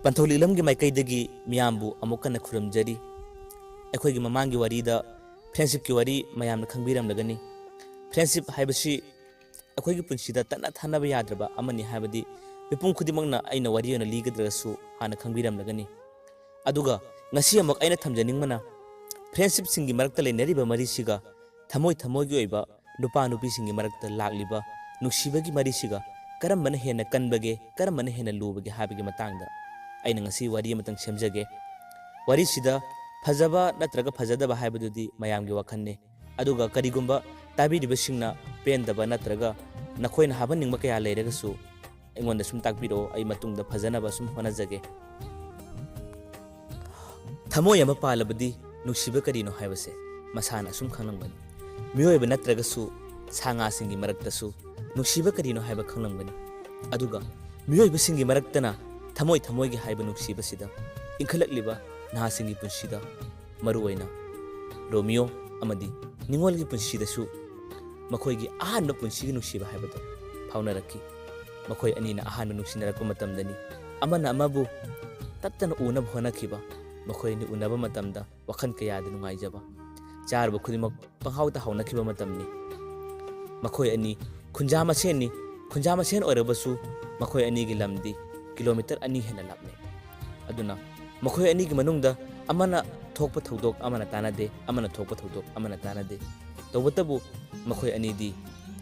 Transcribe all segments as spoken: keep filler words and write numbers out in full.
ꯄꯟꯊꯧ ꯂꯤꯛꯂꯝꯒꯤ ꯃꯥꯏꯀꯩꯗꯒꯤ ꯃꯤꯌꯥꯝꯕꯨ ꯑꯃꯨꯛ ꯍꯟꯅ ꯈꯨꯔꯨꯝꯖꯔꯤ꯫ ꯑꯩꯈꯣꯏꯒꯤ ꯃꯃꯥꯡꯒꯤ ꯋꯥꯔꯤꯗ friendshipꯀꯤ ꯋꯥꯔꯤ ꯃꯌꯥꯝꯅ ꯈꯪꯕꯤꯔꯝꯂꯒꯅꯤ꯫ Friendship ꯍꯥꯏꯕꯁꯤ ꯑꯩꯈꯣꯏꯒꯤ ꯄꯨꯟꯁꯤꯗ ꯇꯠꯅ ꯊꯥꯅꯕ ꯌꯥꯗ꯭ꯔꯕ ꯑꯃꯅꯤ ꯍꯥꯏꯕꯗꯤ ꯃꯤꯄꯨꯝ ꯈꯨꯗꯤꯡꯃꯛꯅ ꯑꯩꯅ ꯋꯥꯔꯤ ꯑꯣꯏꯅ ꯂꯤꯒꯗ꯭ꯔꯒꯁꯨ ꯍꯥꯟꯅ ꯈꯪꯕꯤꯔꯝꯂꯒꯅꯤ꯫ ꯑꯗꯨꯒ ꯉꯁꯤ ꯑꯃꯨꯛ ꯑꯩꯅ ꯊꯝꯖꯅꯤꯡꯕꯅ friendshipꯁꯤꯡꯒꯤ ꯃꯔꯛꯇ ꯂꯩꯅꯔꯤꯕ ꯃꯔꯤꯁꯤꯒ ꯊꯃꯣꯏ ꯊꯃꯣꯏꯒꯤ ꯑꯣꯏꯕ ꯅꯨꯄꯥ ꯅꯨꯄꯤꯁꯤꯡꯒꯤ ꯃꯔꯛꯇ ꯂꯥꯛꯂꯤꯕ ꯅꯨꯡꯁꯤꯕꯒꯤ ꯃꯔꯤꯁꯤꯒ ꯀꯔꯝꯕꯅ ꯍꯦꯟꯅ ꯀꯟꯕꯒꯦ, ꯀꯔꯝꯕꯅ ꯍꯦꯟꯅ ꯂꯨꯕꯒꯦ ꯍꯥꯏꯕꯒꯤ ꯃꯇꯥꯡꯗ ꯑꯩꯅ ꯉꯁꯤ ꯋꯥꯔꯤ ꯑꯃꯇꯪ ꯁꯦꯝꯖꯒꯦ꯫ ꯋꯥꯔꯤꯁꯤꯗ ꯐꯖꯕ ꯅꯠꯇ꯭ꯔꯒ ꯐꯖꯗꯕ ꯍꯥꯏꯕꯗꯨꯗꯤ ꯃꯌꯥꯝꯒꯤ ꯋꯥꯈꯜꯅꯤ꯫ ꯑꯗꯨꯒ ꯀꯔꯤꯒꯨꯝꯕ ꯇꯥꯕꯤꯔꯤꯕꯁꯤꯡꯅ ꯄꯦꯟꯗꯕ ꯅꯠꯇ꯭ꯔꯒ ꯅꯈꯣꯏꯅ ꯍꯥꯞꯍꯟꯅꯤꯡꯕ ꯀꯌꯥ ꯂꯩꯔꯒꯁꯨ ꯑꯩꯉꯣꯟꯗ ꯁꯨꯝ ꯇꯥꯛꯄꯤꯔꯛꯑꯣ, ꯑꯩ ꯃꯇꯨꯡꯗ ꯐꯖꯅꯕ ꯁꯨꯝ ꯍꯣꯠꯅꯖꯒꯦ꯫ ꯊꯃꯣꯏ ꯑꯃ ꯄꯥꯜꯂꯕꯗꯤ ꯅꯨꯡꯁꯤꯕ ꯀꯔꯤꯅꯣ ꯍꯥꯏꯕꯁꯦ ꯃꯁꯥꯅ ꯑꯁꯨꯝ ꯈꯪꯂꯝꯒꯅꯤ꯫ ꯃꯤꯑꯣꯏꯕ ꯅꯠꯇ꯭ꯔꯒꯁꯨ ꯁꯥ ꯉꯥꯁꯤꯡꯒꯤ ꯃꯔꯛꯇꯁꯨ ꯅꯨꯡꯁꯤꯕ ꯀꯔꯤꯅꯣ ꯍꯥꯏꯕ ꯈꯪꯂꯝꯒꯅꯤ꯫ ꯑꯗꯨꯒ ꯃꯤꯑꯣꯏꯕꯁꯤꯡꯒꯤ ꯃꯔꯛꯇꯅ ꯊꯃꯣꯏ ꯊꯃꯣꯏꯒꯤ ꯍꯥꯏꯕ ꯅꯨꯡꯁꯤꯕꯁꯤꯗ ꯏꯟꯈꯠꯂꯛꯂꯤꯕ ꯅꯍꯥꯁꯤꯡꯒꯤ ꯄꯨꯟꯁꯤꯗ, ꯃꯔꯨꯑꯣꯏꯅ ꯔꯣꯃꯤꯌꯣ ꯑꯃꯗꯤ ꯅꯤꯉꯣꯜꯒꯤ ꯄꯨꯟꯁꯤꯗꯁꯨ ꯃꯈꯣꯏꯒꯤ ꯑꯍꯥꯟꯕ ꯄꯨꯟꯁꯤꯒꯤ ꯅꯨꯡꯁꯤꯕ ꯍꯥꯏꯕꯗꯨ ꯐꯥꯎꯅꯔꯛꯈꯤ꯫ ꯃꯈꯣꯏ ꯑꯅꯤꯅ ꯑꯍꯥꯟꯕ ꯅꯨꯡꯁꯤꯅꯔꯛꯄ ꯃꯇꯝꯗꯅꯤ ꯑꯃꯅ ꯑꯃꯕꯨ ꯇꯠꯇꯅ ꯎꯅꯕ ꯍꯣꯠꯅꯈꯤꯕ꯫ ꯃꯈꯣꯏ ꯑꯅꯤ ꯎꯅꯕ ꯃꯇꯝꯗ ꯋꯥꯈꯜ ꯀꯌꯥꯗ ꯅꯨꯡꯉꯥꯏꯖꯕ, ꯆꯥꯔꯨꯕ ꯈꯨꯗꯤꯡꯃꯛ ꯄꯪꯍꯥꯎꯇ ꯍꯥꯎꯅꯈꯤꯕ ꯃꯇꯝꯅꯤ꯫ ꯃꯈꯣꯏ ꯑꯅꯤ ꯈꯨꯟꯖꯥ ꯃꯁꯦꯟꯅꯤ꯫ ꯈꯨꯟꯖꯥ ꯃꯁꯦꯟ ꯑꯣꯏꯔꯕꯁꯨ ꯃꯈꯣꯏ ꯑꯅꯤꯒꯤ ꯂꯝꯗꯤ kilometre ꯑꯅꯤ ꯍꯦꯟꯅ ꯂꯥꯞꯅꯩ꯫ ꯑꯗꯨꯅ ꯃꯈꯣꯏ ꯑꯅꯤꯒꯤ ꯃꯅꯨꯡꯗ ꯑꯃꯅ ꯊꯣꯛꯄ ꯊꯧꯗꯣꯛ ꯑꯃꯅ ꯇꯥꯟꯅꯗꯦ, ꯑꯃꯅ ꯊꯣꯛꯄ ꯊꯧꯗꯣꯛ ꯑꯃꯅ ꯇꯥꯟꯅꯗꯦ꯫ ꯇꯧꯕꯇꯕꯨ ꯃꯈꯣꯏ ꯑꯅꯤꯗꯤ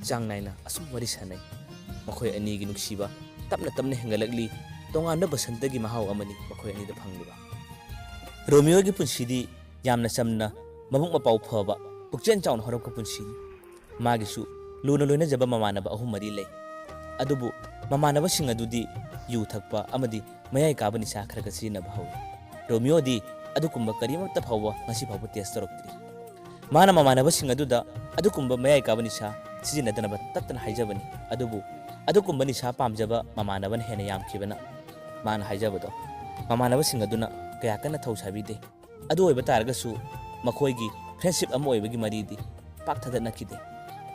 ꯆꯥꯡ ꯅꯥꯏꯅ ꯑꯁꯨꯝ ꯋꯥꯔꯤ ꯁꯥꯟꯅꯩ꯫ ꯃꯈꯣꯏ ꯑꯅꯤꯒꯤ ꯅꯨꯡꯁꯤꯕ ꯇꯞꯅ ꯇꯞꯅ ꯍꯦꯟꯒꯠꯂꯛꯂꯤ꯫ ꯇꯣꯉꯥꯟꯕ ꯕꯁꯟꯇꯒꯤ ꯃꯍꯥꯎ ꯑꯃꯅꯤ ꯃꯈꯣꯏ ꯑꯅꯤꯗ ꯐꯪꯂꯤꯕ꯫ ꯔꯣꯃꯤꯌꯣꯒꯤ ꯄꯨꯟꯁꯤꯗꯤ ꯌꯥꯝꯅ ꯆꯝꯅ ꯃꯕꯨꯛ ꯃꯄꯥꯎ ꯐꯕ ꯄꯨꯛꯆꯦꯜ ꯆꯥꯎꯅ ꯍꯧꯔꯛꯄ ꯄꯨꯟꯁꯤꯅꯤ꯫ ꯃꯥꯒꯤꯁꯨ ꯂꯨꯅ ꯂꯣꯏꯅꯖꯕ ꯃꯃꯥꯟꯅꯕ ꯑꯍꯨꯝ ꯃꯔꯤ ꯂꯩ꯫ ꯑꯗꯨꯕꯨ ꯃꯃꯥꯟꯅꯕꯁꯤꯡ ꯑꯗꯨꯗꯤ ꯌꯨ ꯊꯛꯄ ꯑꯃꯗꯤ ꯃꯌꯥꯏ ꯀꯥꯕ ꯅꯤꯁꯥ ꯈꯔ ꯈꯔ ꯁꯤꯖꯤꯟꯅꯕ ꯍꯧꯏ꯫ ꯔꯣꯃꯤꯌꯣꯗꯤ ꯑꯗꯨꯒꯨꯝꯕ ꯀꯔꯤꯃꯠꯇ ꯐꯥꯎꯕ ꯉꯁꯤ ꯐꯥꯎꯕ test ꯇꯧꯔꯛꯇ꯭ꯔꯤ꯫ ꯃꯥꯅ ꯃꯃꯥꯟꯅꯕꯁꯤꯡ ꯑꯗꯨꯗ ꯑꯗꯨꯒꯨꯝꯕ ꯃꯌꯥꯏ ꯀꯥꯕ ꯅꯤꯁꯥ ꯁꯤꯖꯤꯟꯅꯗꯅꯕ ꯇꯠꯇꯅ ꯍꯥꯏꯖꯕꯅꯤ꯫ ꯑꯗꯨꯕꯨ ꯑꯗꯨꯒꯨꯝꯕ ꯅꯤꯁꯥ ꯄꯥꯝꯖꯕ ꯃꯃꯥꯟꯅꯕꯅ ꯍꯦꯟꯅ ꯌꯥꯝꯈꯤꯕꯅ ꯃꯥꯅ ꯍꯥꯏꯖꯕꯗꯣ ꯃꯃꯥꯟꯅꯕꯁꯤꯡ ꯑꯗꯨꯅ ꯀꯌꯥ ꯀꯟꯅ ꯊꯧ ꯁꯥꯕꯤꯗꯦ꯫ ꯑꯗꯨ ꯑꯣꯏꯕ ꯇꯥꯔꯒꯁꯨ ꯃꯈꯣꯏꯒꯤ friendship ꯑꯃ ꯑꯣꯏꯕꯒꯤ ꯃꯔꯤꯗꯤ ꯄꯥꯛ ꯊꯗꯠꯅꯈꯤꯗꯦ꯫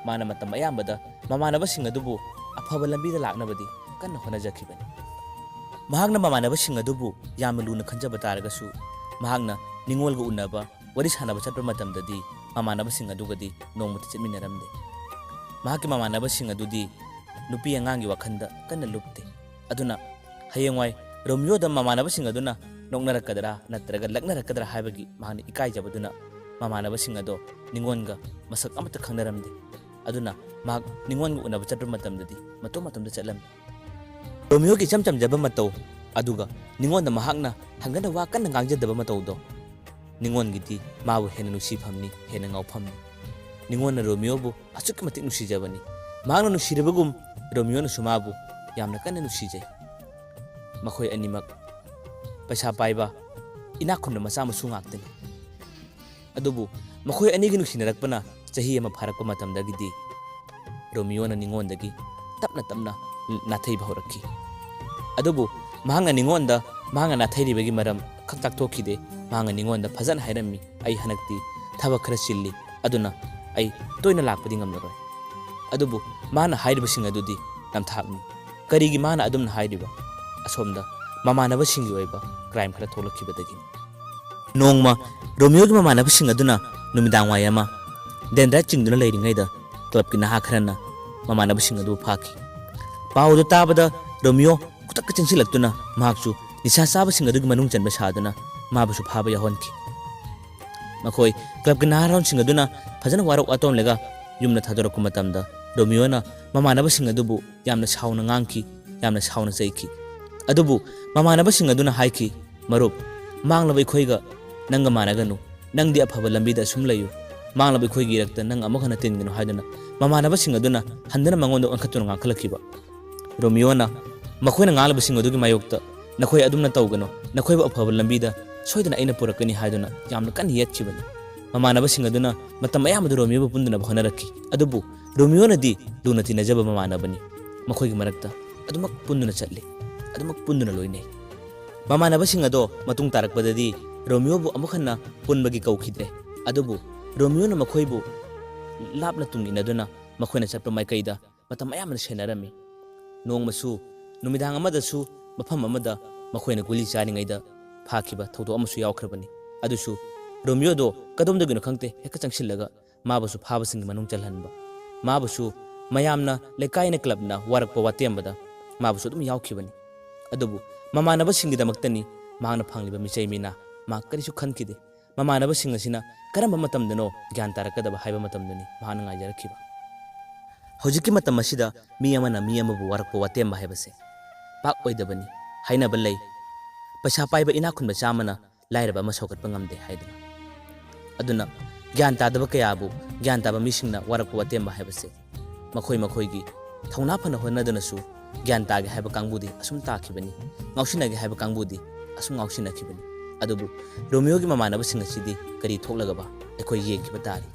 ꯃꯥꯅ ꯃꯇꯝ ꯑꯌꯥꯝꯕꯗ ꯃꯃꯥꯟꯅꯕꯁꯤꯡ ꯑꯗꯨꯕꯨ ꯑꯐꯕ ꯂꯝꯕꯤꯗ ꯂꯥꯛꯅꯕꯗꯤ ꯀꯟꯅ ꯍꯣꯠꯅꯖꯈꯤꯕꯅꯤ꯫ ꯃꯍꯥꯛꯅ ꯃꯃꯥꯟꯅꯕꯁꯤꯡ ꯑꯗꯨꯕꯨ ꯌꯥꯝꯅ ꯂꯨꯅ ꯈꯟꯖꯕ ꯇꯥꯔꯒꯁꯨ, ꯃꯍꯥꯛꯅ ꯅꯤꯉꯣꯜꯒ ꯎꯅꯕ, ꯋꯥꯔꯤ ꯁꯥꯟꯅꯕ ꯆꯠꯄ ꯃꯇꯝꯗꯗꯤ ꯃꯃꯥꯟꯅꯕꯁꯤꯡ ꯑꯗꯨꯒꯗꯤ ꯅꯣꯡꯃꯇ ꯆꯠꯃꯤꯟꯅꯔꯝꯗꯦ꯫ ꯃꯍꯥꯛꯀꯤ ꯃꯃꯥꯟꯅꯕꯁꯤꯡ ꯑꯗꯨꯗꯤ ꯅꯨꯄꯤ ꯑꯉꯥꯡꯒꯤ ꯋꯥꯈꯜꯗ ꯀꯟꯅ ꯂꯨꯞꯇꯦ꯫ ꯑꯗꯨꯅ ꯍꯌꯦꯡꯋꯥꯏ ꯔꯣꯃꯤꯌꯣꯗ ꯃꯃꯥꯟꯅꯕꯁꯤꯡ ꯑꯗꯨꯅ ꯅꯣꯛꯅꯔꯛꯀꯗ꯭ꯔꯥ ꯅꯠꯇ꯭ꯔꯒ ꯂꯛꯅꯔꯛꯀꯗ꯭ꯔꯥ ꯍꯥꯏꯕꯒꯤ ꯃꯍꯥꯛꯅ ꯏꯀꯥꯏꯖꯕꯗꯨꯅ ꯃꯃꯥꯟꯅꯕꯁꯤꯡ ꯑꯗꯣ ꯅꯤꯉꯣꯟꯒ ꯃꯁꯛ ꯑꯃꯠꯇ ꯈꯪꯅꯔꯝꯗꯦ꯫ ꯑꯗꯨꯅ ꯃꯍꯥꯛ ꯅꯤꯉꯣꯟꯒ ꯎꯅꯕ ꯆꯠꯄ ꯃꯇꯝꯗꯗꯤ ꯃꯇꯣꯝ ꯃꯇꯣꯝꯗ ꯆꯠꯂꯝꯃꯤ꯫ ꯔꯣꯃꯤꯌꯣꯒꯤ ꯏꯆꯝ ꯆꯝꯖꯕ ꯃꯇꯧ, ꯑꯗꯨꯒ ꯅꯤꯉꯣꯟꯗ ꯃꯍꯥꯛꯅ ꯍꯪꯒꯠꯅ ꯋꯥ ꯀꯟꯅ ꯉꯥꯡꯖꯗꯕ ꯃꯇꯧꯗꯣ ꯅꯤꯉꯣꯟꯒꯤꯗꯤ ꯃꯥꯕꯨ ꯍꯦꯟꯅ ꯅꯨꯡꯁꯤꯐꯝꯅꯤ, ꯍꯦꯟꯅ ꯉꯥꯎꯐꯝꯅꯤ꯫ ꯅꯤꯉꯣꯟꯅ ꯔꯣꯃꯤꯌꯣꯕꯨ ꯑꯁꯨꯛꯀꯤ ꯃꯇꯤꯛ ꯅꯨꯡꯁꯤꯖꯕꯅꯤ꯫ ꯃꯍꯥꯛꯅ ꯅꯨꯡꯁꯤꯔꯕꯒꯨꯝ ꯔꯣꯃꯤꯌꯣꯅꯁꯨ ꯃꯥꯕꯨ ꯌꯥꯝꯅ ꯀꯟꯅ ꯅꯨꯡꯁꯤꯖꯩ꯫ ꯃꯈꯣꯏ ꯑꯅꯤꯃꯛ ꯄꯩꯁꯥ ꯄꯥꯏꯕ, ꯏꯅꯥꯛ ꯈꯨꯟꯕ ꯃꯆꯥ ꯃꯁꯨ ꯉꯥꯛꯇꯅꯤ꯫ ꯑꯗꯨꯕꯨ ꯃꯈꯣꯏ ꯑꯅꯤꯒꯤ ꯅꯨꯡꯁꯤꯅꯔꯛꯄꯅ ꯆꯍꯤ ꯑꯃ ꯐꯥꯔꯛꯄ ꯃꯇꯝꯗꯒꯤꯗꯤ ꯔꯣꯃꯤꯌꯣꯅ ꯅꯤꯉꯣꯟꯗꯒꯤ ꯇꯞꯅ ꯇꯞꯅ ꯅꯥꯊꯩꯕ ꯍꯧꯔꯛꯈꯤ꯫ ꯑꯗꯨꯕꯨ ꯃꯍꯥꯛꯅ ꯅꯤꯉꯣꯟꯗ ꯃꯍꯥꯛꯅ ꯅꯥꯊꯩꯔꯤꯕꯒꯤ ꯃꯔꯝ ꯈꯛ ꯇꯥꯛꯊꯣꯛꯈꯤꯗꯦ꯫ ꯃꯍꯥꯛꯅ ꯅꯤꯉꯣꯟꯗ ꯐꯖꯅ ꯍꯥꯏꯔꯝꯃꯤ, "ꯑꯩ ꯍꯟꯗꯛꯇꯤ ꯊꯕꯛ ꯈꯔ ꯆꯤꯜꯂꯤ, ꯑꯗꯨꯅ ꯑꯩ ꯇꯣꯏꯅ ꯂꯥꯛꯄꯗꯤ ꯉꯝꯂꯔꯣꯏ"꯫ ꯑꯗꯨꯕꯨ ꯃꯥꯅ ꯍꯥꯏꯔꯤꯕꯁꯤꯡ ꯑꯗꯨꯗꯤ ꯅꯝꯊꯥꯛꯅꯤ꯫ ꯀꯔꯤꯒꯤ ꯃꯥꯅ ꯑꯗꯨꯝꯅ ꯍꯥꯏꯔꯤꯕ? ꯑꯁꯣꯝꯗ ꯃꯃꯥꯟꯅꯕꯁꯤꯡꯒꯤ ꯑꯣꯏꯕ ꯀ꯭ꯔꯥꯏꯝ ꯈꯔ ꯊꯣꯛꯂꯛꯈꯤꯕꯗꯒꯤꯅꯤ꯫ ꯅꯣꯡꯃ ꯔꯣꯃꯤꯌꯣꯒꯤ ꯃꯃꯥꯟꯅꯕꯁꯤꯡ ꯑꯗꯨꯅ ꯅꯨꯃꯤꯗꯥꯡ ꯋꯥꯏ ꯑꯃ ꯗꯦꯟꯗ꯭ꯔꯥꯏꯠ ꯆꯤꯡꯗꯨꯅ ꯂꯩꯔꯤꯉꯩꯗ ꯀ꯭ꯂꯕꯀꯤ ꯅꯍꯥ ꯈꯔꯅ ꯃꯃꯥꯟꯅꯕꯁꯤꯡ ꯑꯗꯨꯕꯨ ꯐꯥꯈꯤ꯫ ꯄꯥꯎ ꯑꯗꯨ ꯇꯥꯕꯗ ꯔꯣꯃꯤꯌꯣ ꯈꯨꯗꯛꯇ ꯆꯦꯟꯁꯤꯜꯂꯛꯇꯨꯅ ꯃꯍꯥꯛꯁꯨ ꯅꯤꯁꯥ ꯆꯥꯕꯁꯤꯡ ꯑꯗꯨꯒꯤ ꯃꯅꯨꯡ ꯆꯟꯕ ꯁꯥꯗꯨꯅ ꯃꯥꯕꯨꯁꯨ ꯐꯥꯕ ꯌꯥꯎꯍꯟꯈꯤ꯫ ꯃꯈꯣꯏ ꯀ꯭ꯂꯕꯀꯤ ꯅꯍꯥꯔꯣꯟꯁꯤꯡ ꯑꯗꯨꯅ ꯐꯖꯅ ꯋꯥꯔꯧ ꯋꯥꯇꯣꯟꯂꯒ ꯌꯨꯝꯗ ꯊꯥꯗꯣꯔꯛꯄ ꯃꯇꯝꯗ ꯔꯣꯃꯤꯌꯣꯅ ꯃꯃꯥꯟꯅꯕꯁꯤꯡ ꯑꯗꯨꯕꯨ ꯌꯥꯝꯅ ꯁꯥꯎꯅ ꯉꯥꯡꯈꯤ, ꯌꯥꯝꯅ ꯁꯥꯎꯅ ꯆꯩꯈꯤ꯫ ꯑꯗꯨꯕꯨ ꯃꯃꯥꯟꯅꯕꯁꯤꯡ ꯑꯗꯨꯅ ꯍꯥꯏꯈꯤ, "ꯃꯔꯨꯞ, ꯃꯥꯡꯂꯕ ꯑꯩꯈꯣꯏꯒ ꯅꯪꯒ ꯃꯥꯟꯅꯒꯅꯨ꯫ ꯅꯪꯗꯤ ꯑꯐꯕ ꯂꯝꯕꯤꯗ ꯑꯁꯨꯝ ꯂꯩꯌꯨ꯫ ꯃꯥꯡꯂꯕ ꯑꯩꯈꯣꯏꯒꯤ ꯏꯔꯛꯇ ꯅꯪ ꯑꯃꯨꯛ ꯍꯟꯅ ꯇꯤꯟꯒꯅꯨ" ꯍꯥꯏꯗꯨꯅ ꯃꯃꯥꯟꯅꯕꯁꯤꯡ ꯑꯗꯨꯅ ꯍꯟꯗꯨꯅ ꯃꯉꯣꯟꯗ ꯑꯣꯟꯈꯠꯇꯨꯅ ꯉꯥꯡꯈꯠꯂꯛꯈꯤꯕ꯫ ꯔꯣꯃꯤꯌꯣꯅ ꯃꯈꯣꯏꯅ ꯉꯥꯡꯂꯤꯕꯁꯤꯡ ꯑꯗꯨꯒꯤ ꯃꯥꯌꯣꯛꯇ, "ꯅꯈꯣꯏ ꯑꯗꯨꯝꯅ ꯇꯧꯒꯅꯨ, ꯅꯈꯣꯏꯕꯨ ꯑꯐꯕ ꯂꯝꯕꯤꯗ ꯁꯣꯏꯗꯅ ꯑꯩꯅ ꯄꯨꯔꯛꯀꯅꯤ" ꯍꯥꯏꯗꯨꯅ ꯌꯥꯝꯅ ꯀꯟꯅ ꯌꯦꯠꯈꯤꯕꯅꯤ꯫ ꯃꯃꯥꯟꯅꯕꯁꯤꯡ ꯑꯗꯨꯅ ꯃꯇꯝ ꯑꯌꯥꯝꯕꯗ ꯔꯣꯃꯤꯌꯣꯕꯨ ꯄꯨꯟꯗꯅꯕ ꯍꯣꯠꯅꯔꯛꯈꯤ, ꯑꯗꯨꯕꯨ ꯔꯣꯃꯤꯌꯣꯅꯗꯤ ꯂꯨꯅ ꯇꯤꯟꯅꯖꯕ ꯃꯃꯥꯟꯅꯕꯅꯤ꯫ ꯃꯈꯣꯏꯒꯤ ꯃꯔꯛꯇ ꯑꯗꯨꯃꯛ ꯄꯨꯟꯗꯨꯅ ꯆꯠꯂꯤ, ꯑꯗꯨꯃꯛ ꯄꯨꯟꯗꯨꯅ ꯂꯣꯏꯅꯩ꯫ ꯃꯃꯥꯟꯅꯕꯁꯤꯡ ꯑꯗꯣ ꯃꯇꯨꯡ ꯇꯥꯔꯛꯄꯗꯗꯤ ꯔꯣꯃꯤꯌꯣꯕꯨ ꯑꯃꯨꯛ ꯍꯟꯅ ꯄꯨꯟꯕꯒꯤ ꯀꯧꯈꯤꯗ꯭ꯔꯦ꯫ ꯑꯗꯨꯕꯨ ꯔꯣꯃꯤꯌꯣꯅ ꯃꯈꯣꯏꯕꯨ ꯂꯥꯞꯅ ꯇꯨꯡ ꯏꯟꯅꯗꯨꯅ ꯃꯈꯣꯏꯅ ꯆꯠꯄ ꯃꯥꯏꯀꯩꯗ ꯃꯇꯝ ꯑꯌꯥꯝꯕꯅ ꯁꯦꯟꯅꯔꯝꯃꯤ꯫ ꯅꯣꯡꯃꯁꯨ ꯅꯨꯃꯤꯗꯥꯡ ꯑꯃꯗꯁꯨ ꯃꯐꯝ ꯑꯃꯗ ꯃꯈꯣꯏꯅ ꯒꯨꯂꯤ ꯆꯥꯔꯤꯉꯩꯗ ꯐꯥꯈꯤꯕ ꯊꯧꯗꯣꯛ ꯑꯃꯁꯨ ꯌꯥꯎꯈ꯭ꯔꯕꯅꯤ꯫ ꯑꯗꯨꯁꯨ ꯔꯣꯃꯤꯌꯣꯗꯣ ꯀꯗꯣꯝꯗꯒꯤꯅꯣ ꯈꯪꯗꯦ ꯍꯦꯛꯇ ꯆꯪꯁꯤꯜꯂꯒ ꯃꯥꯕꯨꯁꯨ ꯐꯥꯕꯁꯤꯡꯒꯤ ꯃꯅꯨꯡ ꯆꯜꯍꯟꯕ, ꯃꯥꯕꯨꯁꯨ ꯃꯌꯥꯝꯅ, ꯂꯩꯀꯥꯏꯅ, ꯀ꯭ꯂꯕꯅ ꯋꯥꯔꯛꯄ ꯋꯥꯇꯦꯝꯕꯗ ꯃꯥꯕꯨꯁꯨ ꯑꯗꯨꯝ ꯌꯥꯎꯈꯤꯕꯅꯤ꯫ ꯑꯗꯨꯕꯨ ꯃꯃꯥꯟꯅꯕꯁꯤꯡꯒꯤꯗꯃꯛꯇꯅꯤ ꯃꯍꯥꯛꯅ ꯐꯪꯂꯤꯕ ꯃꯤꯆꯩ ꯃꯤꯅꯥ꯫ ꯃꯍꯥꯛ ꯀꯔꯤꯁꯨ ꯈꯟꯈꯤꯗꯦ꯫ ꯃꯃꯥꯟꯅꯕꯁꯤꯡ ꯑꯁꯤꯅ ꯀꯔꯝꯕ ꯃꯇꯝꯗꯅꯣ ꯒ꯭ꯌꯥꯟ ꯇꯥꯔꯛꯀꯗꯕ ꯍꯥꯏꯕ ꯃꯇꯝꯗꯨꯅꯤ ꯃꯍꯥꯛꯅ ꯉꯥꯏꯖꯔꯛꯈꯤꯕ꯫ ꯍꯧꯖꯤꯛꯀꯤ ꯃꯇꯝ ꯑꯁꯤꯗ ꯃꯤ ꯑꯃꯅ ꯃꯤ ꯑꯃꯕꯨ ꯋꯥꯔꯛꯄ ꯋꯥꯇꯦꯝꯕ ꯍꯥꯏꯕꯁꯦ ꯄꯥꯛ ꯑꯣꯏꯗꯕꯅꯤ꯫ ꯍꯥꯏꯅꯕ ꯂꯩ, "ꯄꯩꯁꯥ ꯄꯥꯏꯕ ꯏꯅꯥꯛ ꯈꯨꯟꯕ ꯆꯥꯝꯃꯅ ꯂꯥꯏꯔꯕ ꯑꯃ ꯁꯧꯒꯠꯄ ꯉꯝꯗꯦ" ꯍꯥꯏꯗꯅ꯫ ꯑꯗꯨꯅ ꯒ꯭ꯌꯥꯟ ꯇꯥꯗꯕ ꯀꯌꯥꯕꯨ ꯒ꯭ꯌꯥꯟ ꯇꯥꯕ ꯃꯤꯁꯤꯡꯅ ꯋꯥꯔꯛꯄ ꯋꯥꯇꯦꯝꯕ ꯍꯥꯏꯕꯁꯦ ꯃꯈꯣꯏ ꯃꯈꯣꯏꯒꯤ ꯊꯧꯅꯥ ꯐꯅ ꯍꯣꯠꯅꯗꯨꯅꯁꯨ ꯒ꯭ꯌꯥꯟ ꯇꯥꯒꯦ ꯍꯥꯏꯕ ꯀꯥꯡꯕꯨꯗꯤ ꯑꯁꯨꯝ ꯇꯥꯈꯤꯕꯅꯤ, ꯉꯥꯎꯁꯤꯟꯅꯒꯦ ꯍꯥꯏꯕ ꯀꯥꯡꯕꯨꯗꯤ ꯑꯁꯨꯝ ꯉꯥꯎꯁꯤꯟꯅꯈꯤꯕꯅꯤ꯫ ꯑꯗꯨꯕꯨ ꯔꯣꯃꯤꯌꯣꯒꯤ ꯃꯃꯥꯟꯅꯕꯁꯤꯡ ꯑꯁꯤꯗꯤ ꯀꯔꯤ ꯊꯣꯛꯂꯒꯕ ꯑꯩꯈꯣꯏ ꯌꯦꯡꯈꯤꯕ ꯇꯥꯔꯤ꯫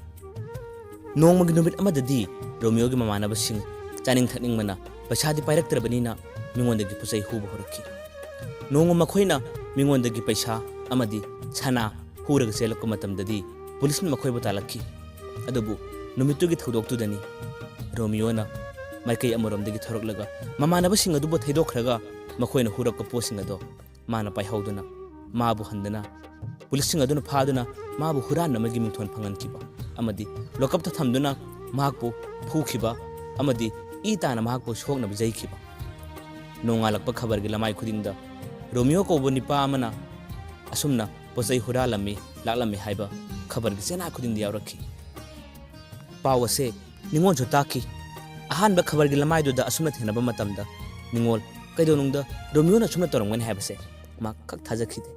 ꯅꯣꯡꯃꯒꯤ ꯅꯨꯃꯤꯠ ꯑꯃꯗꯗꯤ ꯔꯣꯃꯤꯌꯣꯒꯤ ꯃꯃꯥꯟꯅꯕꯁꯤꯡ ꯆꯥꯅꯤꯡ ꯊꯛꯅꯤꯡꯕꯅ ꯄꯩꯁꯥꯗꯤ ꯄꯥꯏꯔꯛꯇ꯭ꯔꯕꯅꯤꯅ ꯃꯤꯉꯣꯟꯗꯒꯤ ꯄꯣꯠ ꯆꯩ ꯍꯨꯕ ꯍꯧꯔꯛꯈꯤ꯫ ꯅꯣꯡꯃ ꯃꯈꯣꯏꯅ ꯃꯤꯉꯣꯟꯗꯒꯤ ꯄꯩꯁꯥ ꯑꯃꯗꯤ ꯁꯅꯥ ꯍꯨꯔꯒ ꯆꯦꯜꯂꯛꯄ ꯃꯇꯝꯗꯗꯤ ꯄꯨꯂꯤꯁꯅ ꯃꯈꯣꯏꯕꯨ ꯇꯥꯜꯂꯛꯈꯤ꯫ ꯑꯗꯨꯕꯨ ꯅꯨꯃꯤꯠꯇꯨꯒꯤ ꯊꯧꯗꯣꯛꯇꯨꯗꯅꯤ ꯔꯣꯃꯤꯌꯣꯅ ꯃꯥꯏꯀꯩ ꯑꯃꯔꯣꯝꯗꯒꯤ ꯊꯣꯔꯛꯂꯒ ꯃꯃꯥꯟꯅꯕꯁꯤꯡ ꯑꯗꯨꯕꯨ ꯊꯩꯗꯣꯛꯈ꯭ꯔꯒ ꯃꯈꯣꯏꯅ ꯍꯨꯔꯛꯄ ꯄꯣꯠꯁꯤꯡ ꯑꯗꯣ ꯃꯥꯅ ꯄꯥꯏꯍꯧꯗꯨꯅ ꯃꯥꯕꯨ ꯍꯟꯗꯨꯅ ꯄꯨꯂꯤꯁꯁꯤꯡ ꯑꯗꯨꯅ ꯐꯥꯗꯨꯅ ꯃꯥꯕꯨ ꯍꯨꯔꯥꯟꯕ ꯑꯃꯒꯤ ꯃꯤꯡꯊꯣꯜ ꯐꯪꯍꯟꯈꯤꯕ ꯑꯃꯗꯤ ꯂꯣꯀꯞꯇ ꯊꯝꯗꯨꯅ ꯃꯍꯥꯛꯄꯨ ꯐꯨꯈꯤꯕ ꯑꯃꯗꯤ ꯏ ꯇꯥꯅ ꯃꯍꯥꯛꯄꯨ ꯁꯣꯛꯅꯕ ꯌꯩꯈꯤꯕ꯫ ꯅꯣꯡꯉꯥꯜꯂꯛꯄ ꯈꯕꯔꯒꯤ ꯂꯃꯥꯏ ꯈꯨꯗꯤꯡꯗ ꯔꯣꯃꯤꯌꯣ ꯀꯧꯕ ꯅꯤꯄꯥ ꯑꯃꯅ ꯑꯁꯨꯝꯅ ꯄꯣꯠ ꯆꯩ ꯍꯨꯔꯥꯜꯂꯝꯃꯤ, ꯂꯥꯛꯂꯝꯃꯤ ꯍꯥꯏꯕ ꯈꯕꯔꯒꯤ ꯆꯦꯅꯥ ꯈꯨꯗꯤꯡꯗ ꯌꯥꯎꯔꯛꯈꯤ꯫ ꯄꯥꯎ ꯑꯁꯦ ꯅꯤꯉꯣꯜꯁꯨ ꯇꯥꯈꯤ꯫ ꯑꯍꯥꯟꯕ ꯈꯕꯔꯒꯤ ꯂꯃꯥꯏꯗꯨꯗ ꯑꯁꯨꯝꯅ ꯊꯦꯡꯅꯕ ꯃꯇꯝꯗ ꯅꯤꯉꯣꯜ ꯀꯩꯗꯧꯅꯨꯡꯗ ꯔꯣꯃꯤꯌꯣꯅ ꯑꯁꯨꯝꯅ ꯇꯧꯔꯝꯒꯅꯤ ꯍꯥꯏꯕꯁꯦ ꯃꯍꯥꯛ ꯈꯛ ꯊꯥꯖꯈꯤꯗꯦ꯫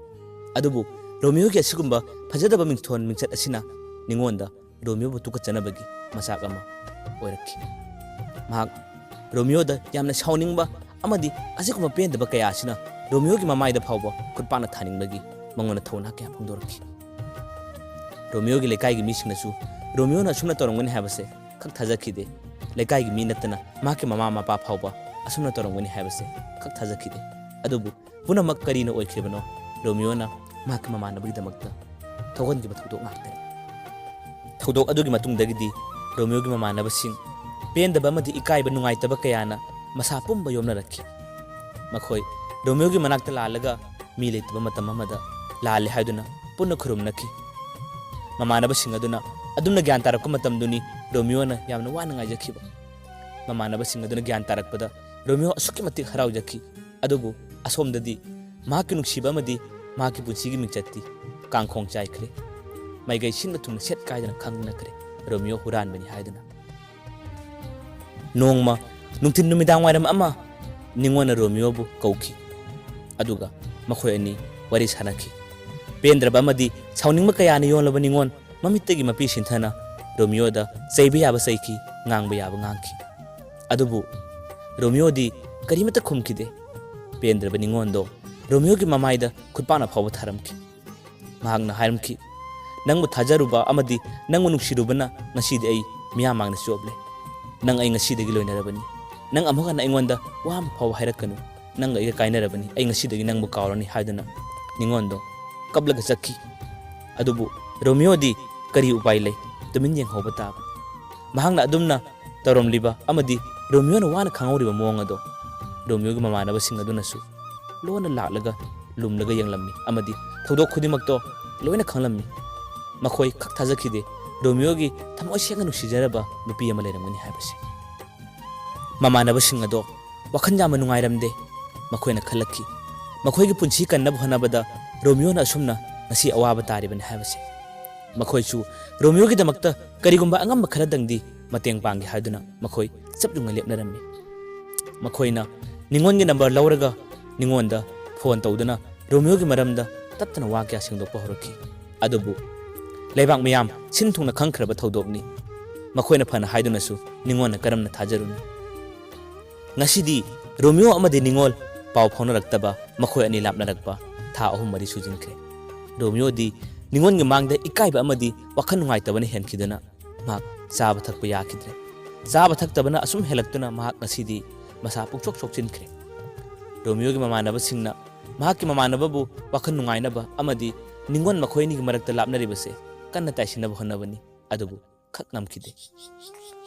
ꯑꯗꯨꯕꯨ ꯔꯣꯃꯤꯌꯣꯒꯤ ꯑꯁꯤꯒꯨꯝꯕ ꯐꯖꯗꯕ ꯃꯤꯡꯊꯣꯟ ꯃꯤꯡꯆꯠ ꯑꯁꯤꯅ ꯅꯤꯉꯣꯜꯗ ꯔꯣꯃꯤꯌꯣꯕꯨ ꯇꯨꯀꯠꯆꯅꯕꯒꯤ ꯃꯆꯥꯛ ꯑꯃ ꯑꯣꯏꯔꯛꯈꯤ꯫ ꯃꯍꯥꯛ ꯔꯣꯃꯤꯌꯣꯗ ꯌꯥꯝꯅ ꯁꯥꯎꯅꯤꯡꯕ ꯑꯃꯗꯤ ꯑꯁꯤꯒꯨꯝꯕ ꯄꯦꯟꯗꯕ ꯀꯌꯥ ꯑꯁꯤꯅ ꯔꯣꯃꯤꯌꯣꯒꯤ ꯃꯃꯥꯏꯗ ꯐꯥꯎꯕ ꯈꯨꯠꯄꯥꯛꯅ ꯊꯥꯅꯤꯡꯕꯒꯤ ꯃꯉꯣꯟꯗ ꯊꯧꯅꯥ ꯀꯌꯥ ꯐꯣꯡꯗꯣꯔꯛꯈꯤ꯫ ꯔꯣꯃꯤꯌꯣꯒꯤ ꯂꯩꯀꯥꯏꯒꯤ ꯃꯤꯁꯤꯡꯅꯁꯨ ꯔꯣꯃꯤꯌꯣꯅ ꯑꯁꯨꯝꯅ ꯇꯧꯔꯝꯒꯅꯤ ꯍꯥꯏꯕꯁꯦ ꯈꯛ ꯊꯥꯖꯈꯤꯗꯦ꯫ ꯂꯩꯀꯥꯏꯒꯤ ꯃꯤ ꯅꯠꯇꯅ ꯃꯍꯥꯛꯀꯤ ꯃꯃꯥ ꯃꯄꯥ ꯐꯥꯎꯕ ꯑꯁꯨꯝꯅ ꯇꯧꯔꯝꯒꯅꯤ ꯍꯥꯏꯕꯁꯦ ꯈꯛ ꯊꯥꯖꯈꯤꯗꯦ꯫ ꯑꯗꯨꯕꯨ ꯄꯨꯝꯅꯃꯛ ꯀꯔꯤꯅ ꯑꯣꯏꯈꯤꯕꯅꯣ? ꯔꯣꯃꯤꯌꯣꯅ ꯃꯍꯥꯛꯀꯤ ꯃꯃꯥꯟꯅꯕꯒꯤꯗꯃꯛꯇ ꯊꯣꯛꯍꯟꯈꯤꯕ ꯊꯧꯗꯣꯛ ꯉꯥꯛꯇꯅꯤ꯫ ꯊꯧꯗꯣꯛ ꯑꯗꯨꯒꯤ ꯃꯇꯨꯡꯗꯒꯤꯗꯤ ꯔꯣꯃꯤꯌꯣꯒꯤ ꯃꯃꯥꯟꯅꯕꯁꯤꯡ ꯄꯦꯟꯗꯕ ꯑꯃꯗꯤ ꯏꯀꯥꯏꯕ ꯅꯨꯡꯉꯥꯏꯇꯕ ꯀꯌꯥꯅ ꯃꯁꯥ ꯄꯨꯝꯕ ꯌꯣꯝꯅꯔꯛꯈꯤ꯫ ꯃꯈꯣꯏ ꯔꯣꯃꯤꯌꯣꯒꯤ ꯃꯅꯥꯛꯇ ꯂꯥꯜꯂꯒ ꯃꯤ ꯂꯩꯇꯕ ꯃꯇꯝ ꯑꯃꯗ ꯂꯥꯜꯂꯦ ꯍꯥꯏꯗꯨꯅ ꯄꯨꯟꯅ ꯈꯨꯔꯨꯝꯅꯈꯤ꯫ ꯃꯃꯥꯟꯅꯕꯁꯤꯡ ꯑꯗꯨꯅ ꯑꯗꯨꯝꯅ ꯒ꯭ꯌꯥꯟ ꯇꯥꯔꯛꯄ ꯃꯇꯝꯗꯨꯅꯤ ꯔꯣꯃꯤꯌꯣꯅ ꯌꯥꯝꯅ ꯋꯥꯅ ꯉꯥꯏꯖꯈꯤꯕ꯫ ꯃꯃꯥꯟꯅꯕꯁꯤꯡ ꯑꯗꯨꯅ ꯒ꯭ꯌꯥꯟ ꯇꯥꯔꯛꯄꯗ ꯔꯣꯃꯤꯌꯣ ꯑꯁꯨꯛꯀꯤ ꯃꯇꯤꯛ ꯍꯔꯥꯎꯖꯈꯤ꯫ ꯑꯗꯨꯕꯨ ꯑꯁꯣꯝꯗꯗꯤ ꯃꯍꯥꯛꯀꯤ ꯅꯨꯡꯁꯤꯕ ꯑꯃꯗꯤ ꯃꯍꯥꯛꯀꯤ ꯄꯨꯟꯁꯤꯒꯤ ꯃꯤꯡꯆꯠꯇꯤ ꯀꯥꯡꯈꯣꯡ ꯆꯥꯏꯈ꯭ꯔꯦ꯫ ꯃꯥꯏꯀꯩ ꯁꯤꯟꯕ ꯊꯨꯡꯅ ꯁꯦꯠ ꯀꯥꯏꯗꯅ ꯈꯪꯅꯈ꯭ꯔꯦ, ꯔꯣꯃꯤꯌꯣ ꯍꯨꯔꯥꯟꯕꯅꯤ ꯍꯥꯏꯗꯨꯅ꯫ ꯅꯣꯡꯃ ꯅꯨꯡꯊꯤꯜ ꯅꯨꯃꯤꯗꯥꯡ ꯋꯥꯏꯔꯝ ꯑꯃ ꯅꯤꯉꯣꯟꯅ ꯔꯣꯃꯤꯌꯣꯕꯨ ꯀꯧꯈꯤ꯫ ꯑꯗꯨꯒ ꯃꯈꯣꯏ ꯑꯅꯤ ꯋꯥꯔꯤ ꯁꯥꯟꯅꯈꯤ꯫ ꯄꯦꯟꯗ꯭ꯔꯕ ꯑꯃꯗꯤ ꯁꯥꯎꯅꯤꯡꯕ ꯀꯌꯥꯅ ꯌꯣꯜꯂꯕ ꯅꯤꯉꯣꯟ ꯃꯃꯤꯠꯇꯒꯤ ꯃꯄꯤ ꯁꯤꯟꯊꯅ ꯔꯣꯃꯤꯌꯣꯗ ꯆꯩꯕ ꯌꯥꯕ ꯆꯩꯈꯤ, ꯉꯥꯡꯕ ꯌꯥꯕ ꯉꯥꯡꯈꯤ꯫ ꯑꯗꯨꯕꯨ ꯔꯣꯃꯤꯌꯣꯗꯤ ꯀꯔꯤꯃꯠꯇ ꯈꯨꯝꯈꯤꯗꯦ꯫ ꯄꯦꯟꯗ꯭ꯔꯕ ꯅꯤꯉꯣꯟꯗꯣ ꯔꯣꯃꯤꯌꯣꯒꯤ ꯃꯃꯥꯏꯗ ꯈꯨꯠꯄꯥꯛꯅ ꯐꯥꯎꯕ ꯊꯥꯔꯝꯈꯤ꯫ ꯃꯍꯥꯛꯅ ꯍꯥꯏꯔꯝꯈꯤ, "ꯅꯪꯕꯨ ꯊꯥꯖꯔꯨꯕ ꯑꯃꯗꯤ ꯅꯪꯕꯨ ꯅꯨꯡꯁꯤꯔꯨꯕꯅ ꯉꯁꯤꯗꯤ ꯑꯩ ꯃꯤꯌꯥꯝ ꯃꯥꯡꯗ ꯆꯣꯞꯂꯦ꯫ ꯅꯪ ꯑꯩ ꯉꯁꯤꯗꯒꯤ ꯂꯣꯏꯅꯔꯕꯅꯤ꯫ ꯅꯪ ꯑꯃꯨꯛ ꯍꯟꯅ ꯑꯩꯉꯣꯟꯗ ꯋꯥ ꯑꯃ ꯐꯥꯎꯕ ꯍꯥꯏꯔꯛꯀꯅꯨ꯫ ꯅꯪꯒ ꯑꯩꯒ ꯀꯥꯏꯅꯔꯕꯅꯤ꯫ ꯑꯩ ꯉꯁꯤꯗꯒꯤ ꯅꯪꯕꯨ ꯀꯥꯎꯔꯅꯤ" ꯍꯥꯏꯗꯨꯅ ꯅꯤꯉꯣꯟꯗꯣ ꯀꯞꯂꯒ ꯆꯠꯈꯤ꯫ ꯑꯗꯨꯕꯨ ꯔꯣꯃꯤꯌꯣꯗꯤ ꯀꯔꯤ ꯎꯄꯥꯏ ꯂꯩ? ꯇꯨꯃꯤꯟ ꯌꯦꯡꯍꯧꯕ ꯇꯥꯕ꯫ ꯃꯍꯥꯛꯅ ꯑꯗꯨꯝꯅ ꯇꯧꯔꯝꯂꯤꯕ ꯑꯃꯗꯤ ꯔꯣꯃꯤꯌꯣꯅ ꯋꯥꯅ ꯈꯪꯍꯧꯔꯤꯕ ꯃꯑꯣꯡ ꯑꯗꯣ ꯔꯣꯃꯤꯌꯣꯒꯤ ꯃꯃꯥꯟꯅꯕꯁꯤꯡ ꯑꯗꯨꯅꯁꯨ ꯂꯣꯟꯅ ꯂꯥꯛꯂꯒ ꯂꯨꯝꯂꯒ ꯌꯦꯡꯂꯝꯃꯤ ꯑꯃꯗꯤ ꯊꯧꯗꯣꯛ ꯈꯨꯗꯤꯡꯃꯛꯇꯣ ꯂꯣꯏꯅ ꯈꯪꯂꯝꯃꯤ꯫ ꯃꯈꯣꯏ ꯈꯛ ꯊꯥꯖꯈꯤꯗꯦ ꯔꯣꯃꯤꯌꯣꯒꯤ ꯊꯃꯣꯏ ꯁꯦꯡꯅ ꯅꯨꯡꯁꯤꯖꯔꯕ ꯅꯨꯄꯤ ꯑꯃ ꯂꯩꯔꯝꯒꯅꯤ ꯍꯥꯏꯕꯁꯦ꯫ ꯃꯃꯥꯟꯅꯕꯁꯤꯡ ꯑꯗꯣ ꯋꯥꯈꯜ ꯌꯥꯝꯅ ꯅꯨꯡꯉꯥꯏꯔꯝꯗꯦ꯫ ꯃꯈꯣꯏꯅ ꯈꯜꯂꯛꯈꯤ, ꯃꯈꯣꯏꯒꯤ ꯄꯨꯟꯁꯤ ꯀꯟꯅꯕ ꯍꯣꯠꯅꯕꯗ ꯔꯣꯃꯤꯌꯣꯅ ꯑꯁꯨꯝꯅ ꯉꯁꯤ ꯑꯋꯥꯕ ꯇꯥꯔꯤꯕꯅꯤ ꯍꯥꯏꯕꯁꯦ꯫ ꯃꯈꯣꯏꯁꯨ ꯔꯣꯃꯤꯌꯣꯒꯤꯗꯃꯛꯇ ꯀꯔꯤꯒꯨꯝꯕ ꯑꯉꯝꯕ ꯈꯔꯗꯪꯗꯤ ꯃꯇꯦꯡ ꯄꯥꯡꯒꯦ ꯍꯥꯏꯗꯨꯅ ꯃꯈꯣꯏ ꯆꯞ ꯌꯨꯡꯅ ꯂꯦꯞꯅꯔꯝꯃꯤ꯫ ꯃꯈꯣꯏꯅ ꯅꯤꯉꯣꯟꯒꯤ ꯅꯝꯕꯔ ꯂꯧꯔꯒ ꯅꯤꯉꯣꯟꯗ ꯐꯣꯟ ꯇꯧꯗꯨꯅ ꯔꯣꯃꯤꯌꯣꯒꯤ ꯃꯔꯝꯗ ꯇꯞꯇꯅ ꯋꯥ ꯀꯌꯥ ꯁꯦꯡꯗꯣꯛꯄ ꯍꯧꯔꯛꯈꯤ꯫ ꯑꯗꯨꯕꯨ ꯂꯩꯕꯥꯛ ꯃꯤꯌꯥꯝ ꯁꯤꯟ ꯊꯨꯡꯅ ꯈꯪꯈ꯭ꯔꯕ ꯊꯧꯗꯣꯛꯅꯤ꯫ ꯃꯈꯣꯏꯅ ꯐꯅ ꯍꯥꯏꯗꯨꯅꯁꯨ ꯅꯤꯉꯣꯟꯅ ꯀꯔꯝꯅ ꯊꯥꯖꯔꯨꯅꯤ? ꯉꯁꯤꯗꯤ ꯔꯣꯃꯤꯌꯣ ꯑꯃꯗꯤ ꯅꯤꯉꯣꯜ ꯄꯥꯎ ꯐꯥꯎꯅꯔꯛꯇꯕ, ꯃꯈꯣꯏ ꯑꯅꯤ ꯂꯥꯞꯅꯔꯛꯄ ꯊꯥ ꯑꯍꯨꯝ ꯃꯔꯤ ꯁꯨꯖꯤꯟꯈ꯭ꯔꯦ꯫ ꯔꯣꯃꯤꯌꯣꯗꯤ ꯅꯤꯉꯣꯜꯒꯤ ꯃꯥꯡꯗ ꯏꯀꯥꯏꯕ ꯑꯃꯗꯤ ꯋꯥꯈꯜ ꯅꯨꯡꯉꯥꯏꯇꯕꯅ ꯍꯦꯟꯈꯤꯗꯨꯅ ꯃꯍꯥꯛ ꯆꯥꯕ ꯊꯛꯄ ꯌꯥꯈꯤꯗ꯭ꯔꯦ꯫ ꯆꯥꯕ ꯊꯛꯇꯕꯅ ꯑꯁꯨꯝ ꯍꯦꯜꯂꯛꯇꯨꯅ ꯃꯍꯥꯛ ꯉꯁꯤꯗꯤ ꯃꯁꯥ ꯄꯨꯡꯁꯣꯛ ꯁꯣꯛꯆꯤꯟꯈ꯭ꯔꯦ꯫ ꯔꯣꯃꯤꯌꯣꯒꯤ ꯃꯃꯥꯟꯅꯕꯁꯤꯡꯅ ꯃꯍꯥꯛꯀꯤ ꯃꯃꯥꯟꯅꯕꯕꯨ ꯋꯥꯈꯜ ꯅꯨꯡꯉꯥꯏꯅꯕ ꯑꯃꯗꯤ ꯅꯤꯉꯣꯜ ꯃꯈꯣꯏ ꯑꯅꯤꯒꯤ ꯃꯔꯛꯇ ꯂꯥꯞꯅꯔꯤꯕꯁꯦ ꯀꯟꯅ ꯇꯥꯏꯁꯤꯟꯅꯕ ꯍꯣꯠꯅꯕꯅꯤ, ꯑꯗꯨꯕꯨ ꯈꯛ ꯉꯝꯈꯤꯗꯦ꯫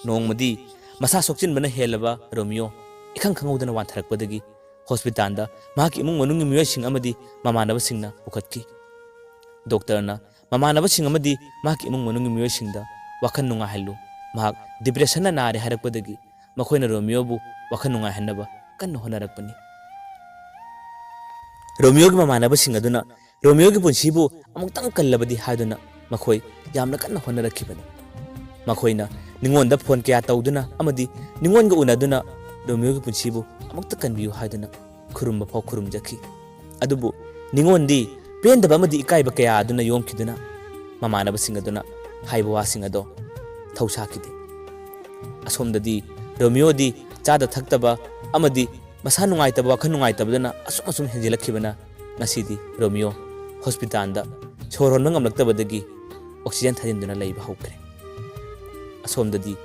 ꯅꯣꯡꯃꯗꯤ ꯃꯁꯥ ꯁꯣꯛꯆꯤꯟꯕꯅ ꯍꯦꯜꯂꯕ ꯔꯣꯃꯤꯌꯣ ꯏꯈꯪ ꯈꯪꯍꯧꯗꯅ ꯋꯥꯟꯊꯔꯛꯄꯗꯒꯤ ꯍꯣꯁꯄꯤꯇꯥꯜꯗ ꯃꯍꯥꯛꯀꯤ ꯏꯃꯨꯡ ꯃꯅꯨꯡꯒꯤ ꯃꯤꯑꯣꯏꯁꯤꯡ ꯑꯃꯗꯤ ꯃꯃꯥꯟꯅꯕꯁꯤꯡꯅ ꯄꯨꯈꯠꯈꯤ꯫ ꯗꯣꯛꯇꯔꯅ ꯃꯃꯥꯟꯅꯕꯁꯤꯡ ꯑꯃꯗꯤ ꯃꯍꯥꯛꯀꯤ ꯏꯃꯨꯡ ꯃꯅꯨꯡꯒꯤ ꯃꯤꯑꯣꯏꯁꯤꯡꯗ ꯋꯥꯈꯜ ꯅꯨꯡꯉꯥꯏꯍꯜꯂꯨ, ꯃꯍꯥꯛ ꯗꯤꯄ꯭ꯔꯦꯁꯟꯅ ꯅꯥꯔꯦ ꯍꯥꯏꯔꯛꯄꯗꯒꯤ ꯃꯈꯣꯏꯅ ꯔꯣꯃꯤꯌꯣꯕꯨ ꯋꯥꯈꯜ ꯅꯨꯡꯉꯥꯏꯍꯟꯅꯕ ꯀꯟꯅ ꯍꯣꯠꯅꯔꯛꯄꯅꯤ꯫ ꯔꯣꯃꯤꯌꯣꯒꯤ ꯃꯃꯥꯟꯅꯕꯁꯤꯡ ꯑꯗꯨꯅ ꯔꯣꯃꯤꯌꯣꯒꯤ ꯄꯨꯟꯁꯤꯕꯨ ꯑꯃꯨꯛꯇꯪ ꯀꯜꯂꯕꯗꯤ ꯍꯥꯏꯗꯨꯅ ꯃꯈꯣꯏ ꯌꯥꯝꯅ ꯀꯟꯅ ꯍꯣꯠꯅꯔꯛꯈꯤꯕꯅꯤ꯫ ꯃꯈꯣꯏꯅ ꯅꯤꯉꯣꯟꯗ ꯐꯣꯟ ꯀꯌꯥ ꯇꯧꯗꯨꯅ ꯑꯃꯗꯤ ꯅꯤꯉꯣꯟꯒ ꯎꯅꯗꯨꯅ ꯔꯣꯃꯤꯌꯣꯒꯤ ꯄꯨꯟꯁꯤꯕꯨ ꯑꯃꯨꯛꯇ ꯀꯟꯕꯤꯌꯨ ꯍꯥꯏꯗꯨꯅ ꯈꯨꯔꯨꯝꯕ ꯐꯥꯎ ꯈꯨꯔꯨꯝꯖꯈꯤ꯫ ꯑꯗꯨꯕꯨ ꯅꯤꯉꯣꯟꯗꯤ ꯄꯦꯟꯗꯕ ꯑꯃꯗꯤ ꯏꯀꯥꯏꯕ ꯀꯌꯥ ꯑꯗꯨꯅ ꯌꯣꯝꯈꯤꯗꯨꯅ ꯃꯃꯥꯟꯅꯕꯁꯤꯡ ꯑꯗꯨꯅ ꯍꯥꯏꯕ ꯋꯥꯁꯤꯡ ꯑꯗꯣ ꯊꯧꯁꯥꯈꯤꯗꯦ꯫ ꯑꯁꯣꯝꯗꯗꯤ ꯔꯣꯃꯤꯌꯣꯗꯤ ꯆꯥꯗ ꯊꯛꯇꯕ ꯑꯃꯗꯤ ꯃꯁꯥ ꯅꯨꯡꯉꯥꯏꯇꯕ, ꯋꯥꯈꯜ ꯅꯨꯡꯉꯥꯏꯇꯕꯗꯨꯅ ꯑꯁꯨꯝ ꯑꯁꯨꯝ ꯍꯦꯟꯖꯤꯜꯂꯛꯈꯤꯕꯅ ꯉꯁꯤꯗꯤ ꯔꯣꯃꯤꯌꯣ ꯍꯣꯁꯄꯤꯇꯥꯜꯗ ꯁꯣꯔ ꯍꯣꯟꯕ ꯉꯝꯂꯛꯇꯕꯗꯒꯤ ꯑꯣꯛꯁꯤꯖꯦꯟ ꯊꯥꯖꯤꯟꯗꯨꯅ ꯂꯩꯕ ꯍꯧꯈ꯭ꯔꯦ꯫ ꯑꯁꯣꯝꯗꯗꯤ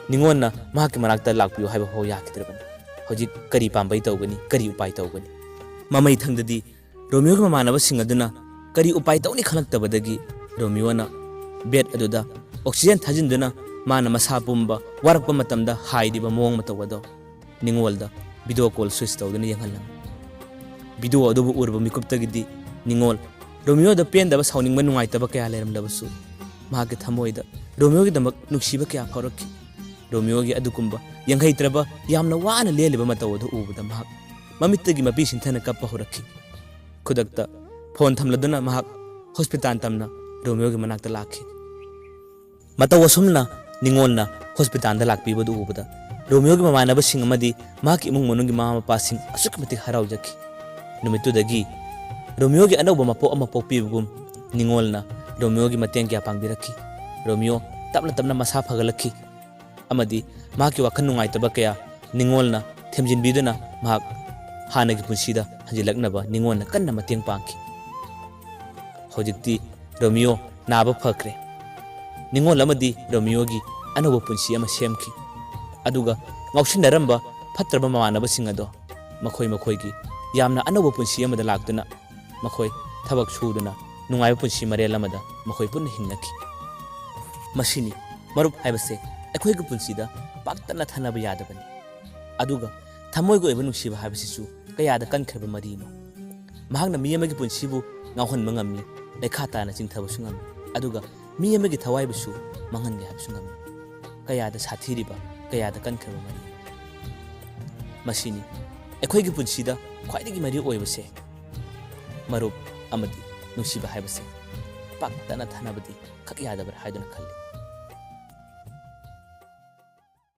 ꯅꯤꯉꯣꯟꯅ ꯃꯍꯥꯛꯀꯤ ꯃꯅꯥꯛꯇ ꯂꯥꯛꯄꯤꯌꯨ ꯍꯥꯏꯕ ꯐꯥꯎ ꯌꯥꯈꯤꯗ꯭ꯔꯕꯅꯤ꯫ ꯍꯧꯖꯤꯛ ꯀꯔꯤ ꯄꯥꯝꯕꯩ ꯇꯧꯒꯅꯤ, ꯀꯔꯤ ꯎꯄꯥꯏ ꯇꯧꯒꯅꯤ? ꯃꯃꯩ ꯊꯪꯗꯗꯤ ꯔꯣꯃꯤꯌꯣꯒꯤ ꯃꯃꯥꯟꯅꯕꯁꯤꯡ ꯑꯗꯨꯅ ꯀꯔꯤ ꯎꯄꯥꯏ ꯇꯧꯅꯤ ꯈꯜꯂꯛꯇꯕꯗꯒꯤ ꯔꯣꯃꯤꯌꯣꯅ ꯕꯦꯗ ꯑꯗꯨꯗ ꯑꯣꯛꯁꯤꯖꯦꯟ ꯊꯥꯖꯤꯟꯗꯨꯅ ꯃꯥꯅ ꯃꯁꯥ ꯄꯨꯝꯕ ꯋꯥꯔꯛꯄ ꯃꯇꯝꯗ ꯍꯥꯏꯔꯤꯕ ꯃꯑꯣꯡ ꯃꯇꯧ ꯑꯗꯣ ꯅꯤꯉꯣꯜꯗ ꯚꯤꯗꯤꯑꯣ ꯀꯣꯜ ꯁ꯭ꯋꯤꯆ ꯇꯧꯗꯨꯅ ꯌꯦꯡꯍꯜꯂꯝꯃꯤ꯫ ꯚꯤꯗꯤꯑꯣ ꯑꯗꯨꯕꯨ ꯎꯔꯕ ꯃꯤꯀꯨꯞꯇꯒꯤꯗꯤ ꯅꯤꯉꯣꯜ ꯔꯣꯃꯤꯌꯣꯗ ꯄꯦꯟꯗꯕ, ꯁꯥꯎꯅꯤꯡꯕ, ꯅꯨꯡꯉꯥꯏꯇꯕ ꯀꯌꯥ ꯂꯩꯔꯝꯂꯕꯁꯨ ꯃꯍꯥꯛꯀꯤ ꯊꯃꯣꯏꯗ ꯔꯣꯃꯤꯌꯣꯒꯤꯗꯃꯛ ꯅꯨꯡꯁꯤꯕ ꯀꯌꯥ ꯐꯥꯎꯔꯛꯈꯤ꯫ ꯔꯣꯃꯤꯌꯣꯒꯤ ꯑꯗꯨꯒꯨꯝꯕ ꯌꯥꯡꯍꯩꯇ꯭ꯔꯕ, ꯌꯥꯝꯅ ꯋꯥꯅ ꯂꯦꯜꯂꯤꯕ ꯃꯇꯧ ꯑꯗꯨ ꯎꯕꯗ ꯃꯍꯥꯛ ꯃꯃꯤꯠꯇꯒꯤ ꯃꯄꯤ ꯁꯤꯟꯊꯅ ꯀꯞꯄ ꯍꯧꯔꯛꯈꯤ꯫ ꯈꯨꯗꯛꯇ ꯐꯣꯟ ꯊꯝꯂꯗꯨꯅ ꯃꯍꯥꯛ ꯍꯣꯁꯄꯤꯇꯥꯜ ꯇꯝꯅ ꯔꯣꯃꯤꯌꯣꯒꯤ ꯃꯅꯥꯛꯇ ꯂꯥꯛꯈꯤ꯫ ꯃꯇꯧ ꯑꯁꯨꯝꯅ ꯅꯤꯉꯣꯜꯅ ꯍꯣꯁꯄꯤꯇꯥꯜꯗ ꯂꯥꯛꯄꯤꯕꯗꯨ ꯎꯕꯗ ꯔꯣꯃꯤꯌꯣꯒꯤ ꯃꯃꯥꯟꯅꯕꯁꯤꯡ ꯑꯃꯗꯤ ꯃꯍꯥꯛꯀꯤ ꯏꯃꯨꯡ ꯃꯅꯨꯡꯒꯤ ꯃꯃꯥ ꯃꯄꯥꯁꯤꯡ ꯑꯁꯨꯛꯀꯤ ꯃꯇꯤꯛ ꯍꯔꯥꯎꯖꯈꯤ꯫ ꯅꯨꯃꯤꯠꯇꯨꯗꯒꯤ ꯔꯣꯃꯤꯌꯣꯒꯤ ꯑꯅꯧꯕ ꯃꯄꯣꯛ ꯑꯃ ꯄꯣꯛꯄꯤꯕꯒꯨꯝ ꯅꯤꯉꯣꯜꯅ ꯔꯣꯃꯤꯌꯣꯒꯤ ꯃꯇꯦꯡ ꯀꯌꯥ ꯄꯥꯡꯕꯤꯔꯛꯈꯤ꯫ ꯔꯣꯃꯤꯌꯣ ꯇꯞꯅ ꯇꯞꯅ ꯃꯁꯥ ꯐꯒꯠꯂꯛꯈꯤ ꯑꯃꯗꯤ ꯃꯍꯥꯛꯀꯤ ꯋꯥꯈꯜ ꯅꯨꯡꯉꯥꯏꯇꯕ ꯀꯌꯥ ꯅꯤꯉꯣꯜꯅ ꯊꯦꯝꯖꯤꯟꯕꯤꯗꯨꯅ ꯃꯍꯥꯛ ꯍꯥꯟꯅꯒꯤ ꯄꯨꯟꯁꯤꯗ ꯍꯟꯖꯤꯜꯂꯛꯅꯕ ꯅꯤꯉꯣꯜꯅ ꯀꯟꯅ ꯃꯇꯦꯡ ꯄꯥꯡꯈꯤ꯫ ꯍꯧꯖꯤꯛꯇꯤ ꯔꯣꯃꯤꯌꯣ ꯅꯥꯕ ꯐꯈ꯭ꯔꯦ꯫ ꯅꯤꯉꯣꯜ ꯑꯃꯗꯤ ꯔꯣꯃꯤꯌꯣꯒꯤ ꯑꯅꯧꯕ ꯄꯨꯟꯁꯤ ꯑꯃ ꯁꯦꯝꯈꯤ꯫ ꯑꯗꯨꯒ ꯉꯥꯎꯁꯤꯟꯅꯔꯝꯕ ꯐꯠꯇ꯭ꯔꯕ ꯃꯃꯥꯟꯅꯕꯁꯤꯡ ꯑꯗꯣ ꯃꯈꯣꯏ ꯃꯈꯣꯏꯒꯤ ꯌꯥꯝꯅ ꯑꯅꯧꯕ ꯄꯨꯟꯁꯤ ꯑꯃꯗ ꯂꯥꯛꯇꯨꯅ ꯃꯈꯣꯏ ꯊꯕꯛ ꯁꯨꯗꯨꯅ ꯅꯨꯡꯉꯥꯏꯕ ꯄꯨꯟꯁꯤ ꯃꯔꯦꯜ ꯑꯃꯗ ꯃꯈꯣꯏ ꯄꯨꯟꯅ ꯍꯤꯡꯅꯈꯤ꯫ ꯃꯁꯤꯅꯤ ꯃꯔꯨꯞ ꯍꯥꯏꯕꯁꯦ ꯑꯩꯈꯣꯏꯒꯤ ꯄꯨꯟꯁꯤꯗ ꯄꯥꯛꯇꯛꯅ ꯊꯥꯅꯕ ꯌꯥꯗꯕꯅꯤ꯫ ꯑꯗꯨꯒ ꯊꯃꯣꯏꯒꯤ ꯑꯣꯏꯕ ꯅꯨꯡꯁꯤꯕ ꯍꯥꯏꯕꯁꯤꯁꯨ ꯀꯌꯥꯗ ꯀꯟꯈ꯭ꯔꯕ ꯃꯔꯤꯅꯣ꯫ ꯃꯍꯥꯛꯅ ꯃꯤ ꯑꯃꯒꯤ ꯄꯨꯟꯁꯤꯕꯨ ꯉꯥꯎꯍꯟꯕ ꯉꯝꯃꯤ, ꯂꯩꯈꯥ ꯇꯥꯅ ꯆꯤꯡꯊꯕꯁꯨ ꯉꯝꯃꯤ, ꯑꯗꯨꯒ ꯃꯤ ꯑꯃꯒꯤ ꯊꯋꯥꯏꯕꯨꯁꯨ ꯃꯥꯡꯍꯟꯒꯦ ꯍꯥꯏꯕꯁꯨ ꯉꯝꯃꯤ꯫ ꯀꯌꯥꯗ ꯁꯥꯊꯤꯔꯤꯕ, ꯀꯌꯥꯗ ꯀꯟꯈ꯭ꯔꯕ ꯃꯔꯤ꯫ ꯃꯁꯤꯅꯤ ꯑꯩꯈꯣꯏꯒꯤ ꯄꯨꯟꯁꯤꯗ ꯈ꯭ꯋꯥꯏꯗꯒꯤ ꯃꯔꯨ ꯑꯣꯏꯕꯁꯦ, ꯃꯔꯨꯞ ꯑꯃꯗꯤ ꯅꯨꯡꯁꯤꯕ ꯍꯥꯏꯕꯁꯦ ꯄꯥꯛ ꯇꯠꯅ ꯊꯥꯅꯕꯗꯤ ꯈꯛ ꯌꯥꯗꯕ꯭ꯔꯥ ꯍꯥꯏꯗꯨꯅ ꯈꯜꯂꯤ꯫